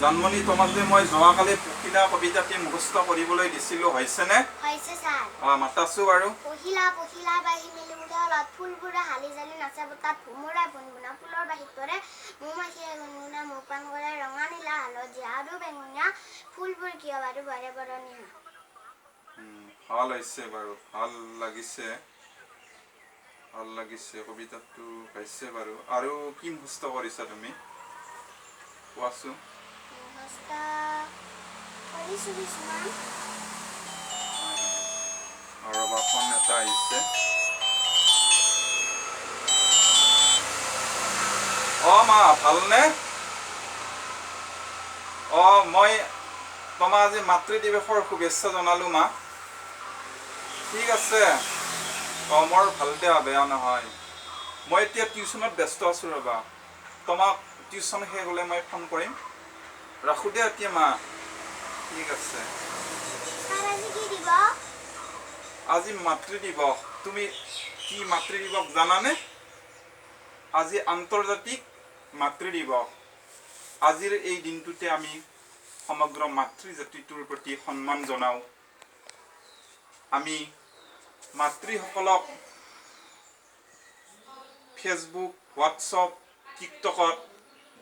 জানমণি, তোমাক যে মই যোৱাকালি পখিলা কবিতাটি মুখস্থ কৰিবলৈ দিছিলোঁ, হৈছেনে? হৈছে ছাৰ। অঁ, মাতাছো বাৰু। পখিলা পখিলা বাহি মেলি উৰে ফুলবোৰে হালি জালি নাচে, বতাত ভোমোৰাই ভুনভুনা ফুলৰ বাহিত পৰে, মৌ মাখিয়ে গুণগুণা মৌ পান কৰে, ৰঙা নীলা হালধীয়া আৰু বেঙুনীয়া ফুলবোৰ কিয় বাৰু বৰে বৰণীয়া। ভাল হৈছে বাৰু, ভাল লাগিছে, ভাল লাগিছে কবিতাটো গাইছে বাৰু। আৰু কি মুখস্থ কৰিছা তুমি কোৱাচোন? মুখস্থ কৰিছোঁ কিছুমান। ৰ'বা, ফোন এটা আহিছে। অঁ মা, ভালনে? অঁ, মই তোমাক আজি মাতৃ দিৱসৰ শুভেচ্ছা জনালোঁ মা। ঠিক আছে। অঁ, মোৰ ভাল দিয়া, বেয়া নহয়। মই এতিয়া টিউশ্যনত ব্যস্ত আছোঁ ৰ'বা, তোমাক টিউশ্যন শেষ হ'লে মই ফোন কৰিম। ৰাখোঁ দিয়া এতিয়া মা। ঠিক আছে। ছাৰ, আজি কি দিব? আজি মাতৃ দিৱস। তুমি কি মাতৃ দিৱস জানানে? আজি আন্তৰ্জাতিক মাতৃ দিৱস। আজিৰ এই দিনটোতে আমি সমগ্ৰ মাতৃ জাতিটোৰ প্ৰতি সন্মান জনাওঁ। আমি মাতৃসকলক ফেচবুক, হোৱাটছআপ, টিকটকত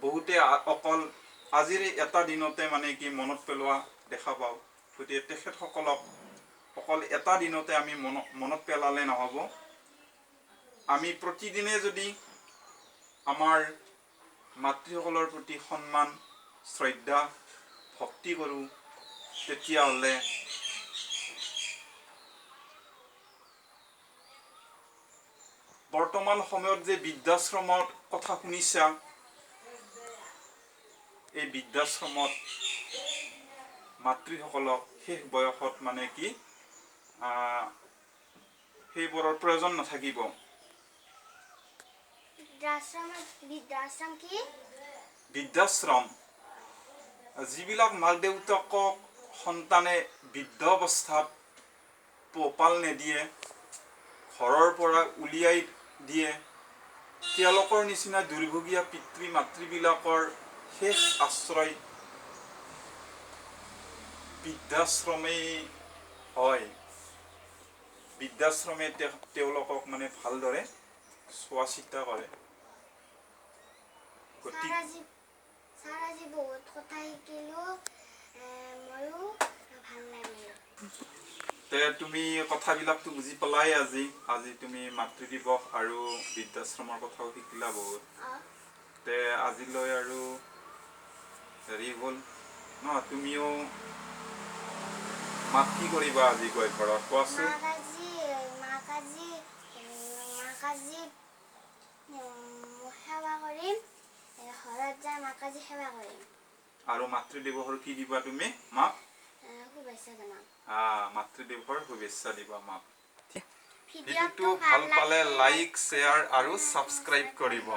বহুতে অকল আজিৰ এই এটা দিনতে মানে কি মনত পেলোৱা দেখা পাওঁ। গতিকে তেখেতসকলক অকল এটা দিনতে আমি মনত পেলালে নহ'ব। আমি প্ৰতিদিনে যদি আমাৰ মাতৃসকলৰ প্ৰতি সন্মান, শ্ৰদ্ধা, ভক্তি কৰোঁ, তেতিয়াহ'লে বৰ্তমান সময়ত যে বৃদ্ধাশ্ৰমৰ কথা শুনিছা, এই বৃদ্ধাশ্ৰমত মাতৃসকলক শেষ বয়সত মানে কি সেইবোৰৰ প্ৰয়োজন নাথাকিব। বৃদ্ধাশ্ৰম কি? বৃদ্ধাশ্ৰম যিবিলাক মাক দেউতাকক সন্তানে বৃদ্ধ অৱস্থাত পোহপাল নিদিয়ে, ঘৰৰ পৰা উলিয়াই দিয়ে, তেওঁলোকৰ নিচিনা দুৰ্ভগীয়া পিতৃ মাতৃবিলাকৰ শেষ আশ্ৰয় বৃদ্ধাশ্ৰমেই হয়। বৃদ্ধাশ্ৰমে তেওঁলোকক মানে ভালদৰে চোৱা চিতা কৰে। গতিকে ছাৰ, আজি বহুত কথা শিকিলোঁ, ময়ো ভাল লাগিল। তে তুমি কথাবিলাকতো বুজি পালাই আজি। আজি তুমি মাতৃ দিৱস আৰু বৃদ্ধাশ্ৰমৰ কথাও শিকিলা বহুত। তে আজিলৈ আৰু হেৰি হ'ল ন? তুমিও মাক কি কৰিবা আজি গৈ ঘৰত কোৱাচোন? মাক আজি সেৱা কৰিম, ঘৰত যাই মাক আজি সেৱা কৰিম। আৰু মাতৃ দিৱসৰ কি দিবা তুমি মাক? শুভেচ্ছা জনাম। মাতৃ দিৱসৰ শুভেচ্ছা দিবা মাক। ভিডিঅ'টো ভাল পালে লাইক, শ্বেয়াৰ আৰু ছাবস্ক্ৰাইব কৰিব।